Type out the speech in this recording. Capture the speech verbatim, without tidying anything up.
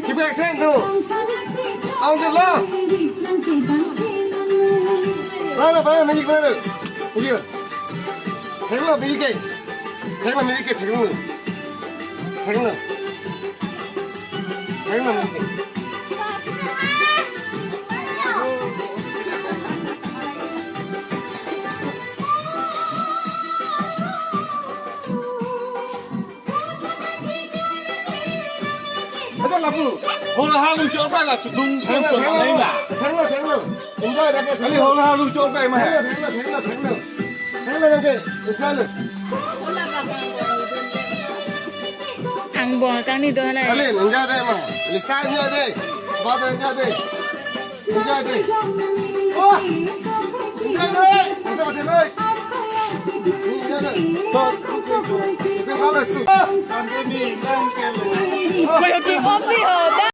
Keep accent, no. Aun de la. Bana, bana, music bana. Music. Theklo, music. Theklo, music, theklo. Theklo. Theklo, music. Acha lapu. Hol ha lu chok la chudung chok chok la. Theklo, theklo. Enjoy lake. Ali hol ha lu chok la ma. Theklo, theklo, theklo, theklo. Theklo lake. Enjoy lo. Angbong kangni do hanai. Ali enjoy de ma. Lisa enjoy de. Baba enjoy de. Enjoy de. Oh! Enjoy de. Masa mati de. Enjoy de. So, itu kalau su. Kayo ki pop si ho, da.